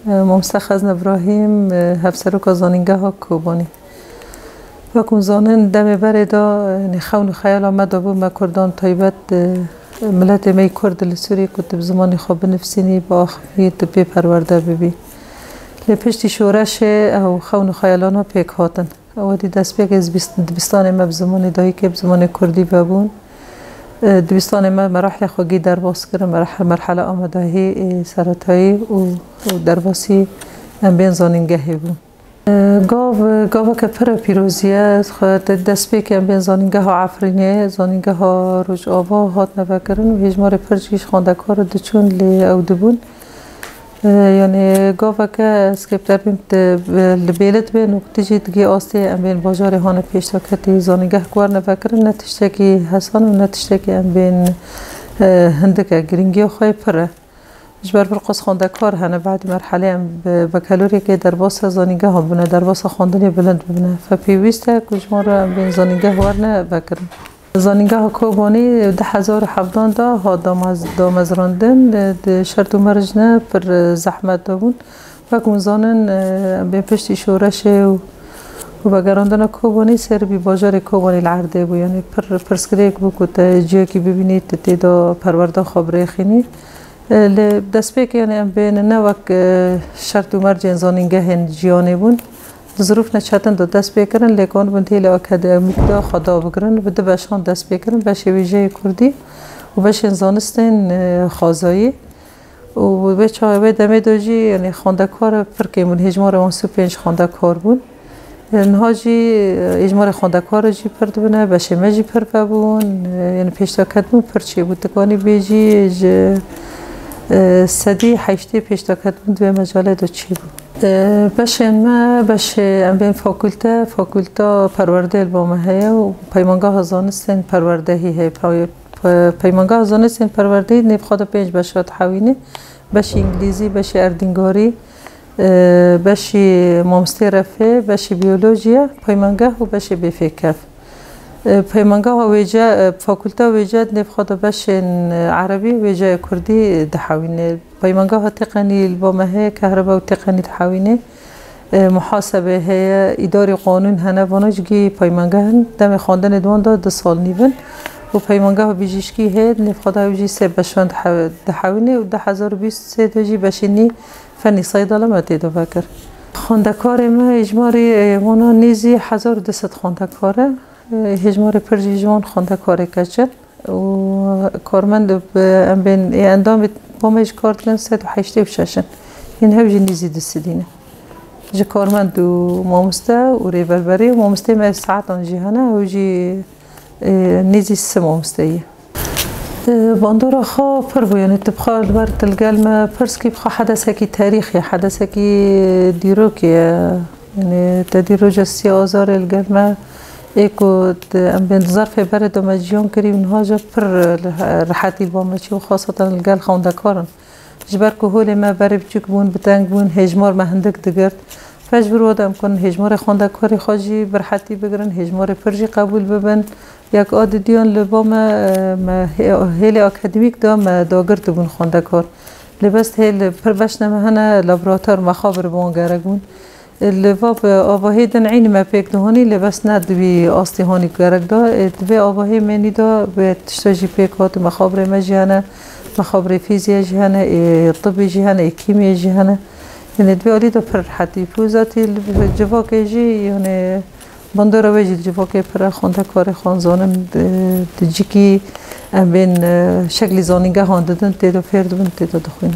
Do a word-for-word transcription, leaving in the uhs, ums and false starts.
Mamoste Xezn Îbrahîm, hevseroka Zanîngeha Kobanî. Wek hûn zanin, demê berê de, yanî xewn û xeyala me de bû, me Kurdan taybet, e, miletê me yê Kurd li Sûriyê ku tu bi zimanê xwe binivîsînî, biaxivî, tu pê perwerde bibî. Lê piştî şoreşê ew xewn û xeyalana pêk hatin. Ewedî destpêkê zibîst-, dibistanê me bi zimanê dayikê, bi zimanê kurdî vebûn. E, dibistanê me merahilê xwe gî derbas kirin, merah-, merhela amadahî ê seretayî û, û derbasî em bên zanîngehê bûn. E, gav, gaveke pir e pîrozî ye. Xwe te destpêkê em bên zanîngeha Efrînê, zanîngeha Rojava hatine vekirin û hêjmarê pir jî ji xwendekar diçûn lê ew dibûn. E, yanî gaveke ez kêfter bîm te, e, li bêlit bên û tu jî digê astê em bên bajarê hane pêşdaketî zanîngeh werine vekirin, ne tiştekî hesan û ne tiştekî em bên, e, hindik e, girîngiya xwe yê pir e. Ji ber vir qas xwendekar hene, badî merhelê em bi bakaloriyekê derbasa zanîngehan bibine, derbasa xwendinê bilind bibine. Fe pêwîst e ku ji wan re em bên zanîngeh werine vekirin. Zanîngeha Kobanî di du hezar û hevdan de hat damez-, damezrandin, di şert û mercne pir zehmet de bûn. Wek hûn zanin, em bên piştî şoreşê û, û vegerandina Kobanî ser bî bajarê Kobanî li erdê bû. Yanî pir pirsgirêk bû ku te ciyekî bibînî, tu tê de perwerda xwe birêxînî. E, lê destpêkê, yanî em bên ne wek, e, şert û mercên zanîngehên jiyanê bûn. Di zirûfne çetin de dest pê kirin, lê kanibin di hêlê akademîk de xwe dabigirin. Bi du beşan dest pê kirin, beşê wêjeyê kurdî û beşên zanistên, e, xwezayî. Û wê ça-, wê demê de jî, yanî xwendekar pir kêm bûn, hêjmarê wan sî û pênc xwendekar bûn. E, niha jî, e, hêjmarê xwendekaran jî pir dibine, beşê me jî pir vebûn, e, yanî pêşdaketbûn pir çêbû. Dikanî bêjî ji, e, sedî heştê pêşdaketbûn di vê mecalê de çêbû. E, beşên me, beşê em bên fakulte, fakulta perwerdeyê li ba me heye û peymangeha zanistên perwerdehî heye. Pey-, pe-, peymangeha zanistên perwerdehî nêvxwe de pênc beşa dihewîne. Beşê îngilîzî, beşê erdîngarî, e, beşî mamostê refê, beşî biyolojî ye, peymangeh û beşê bêfêkef. E, peymangeha wêce, e, fakulta wêce di nêvxwe de beşên, e, erebî, wêceyê kurdî, e, dihewîne. Peymangeha têqenî li ba me heye, kehreba û têqenî dihewîne. E, muhasebe heye, îdarî qanûn hene, vana jî gî peymangeh in. Demê xwendinê di wan de du sal nîv in. Û peymangeha bijîşkî heye, di nêvxwe de ew jî sê beşan dihe-, dihewîne û du hezar û bîst û sê de jî beşê nî fenî seydale me tê de vekir. Xwendekarê me, hêjmarî, e, wana nêzî hezar û du sed xwendekar e. E, hêjmarê pir jî ji wan xwendekarê keç e. Û karmend û bi, em bên ê endamê bo me ji kar dikin sed û heştê û şeş in. Yên hev jî nêzî du sedî ne. Ji karmend û mamoste û rêberberê, mamostê me saetan jî hene, ew jî, e, nêzî sê mamoste ye. E, bandora xwe pir bû, yanî tu bi xwe li ber tu li gel me pirs kî, bi xwe hedesekî tarîxî ye, hedesekî dîrokê ye. Yanî te dî roja sê azarê li gel me ê ku di, em bên di zerfê berê de me jiyan kirî û niha jî pir li he-, rehetî li ba me çû, xasatan li gel xwendekaran. Ji ber ku holê me berê biçûk bûn, bi teng bûn, hêjmar me hindik digirt. Pêş vir wada em kon hêjmarê xwendekarê xwe jî bi rehetî bigirin, hêjmarê pir jî qebûl bibin. Yek a didiyan li ba me, me hê-, hêlê akademîk de me dagirtibûn xwendekar. Lê bes hêl pir beşne me hene, laboratuvar mexabir bi wan gerek bûn. Li va bi avahî din eynî me pêk dihonî, lê bes ne di wî astî honî gerek da. Ê, di vê avahî me nî da, wê tişta jî pêk hat, mexabrê me jî hene, mexabrê fîziyê jî hene, ê, tibê jî hene, ê, kîmyê jî hene. Yanî di vê alî de pir rehetî. Û zatî li civakê jî, yanî bandora wê jî li civakê pir e, xwendekarê xwe zanin, di, di cikî em bên, e, şeklî zanîngehan didin, tê de fêr dibin, tê de dixwînin.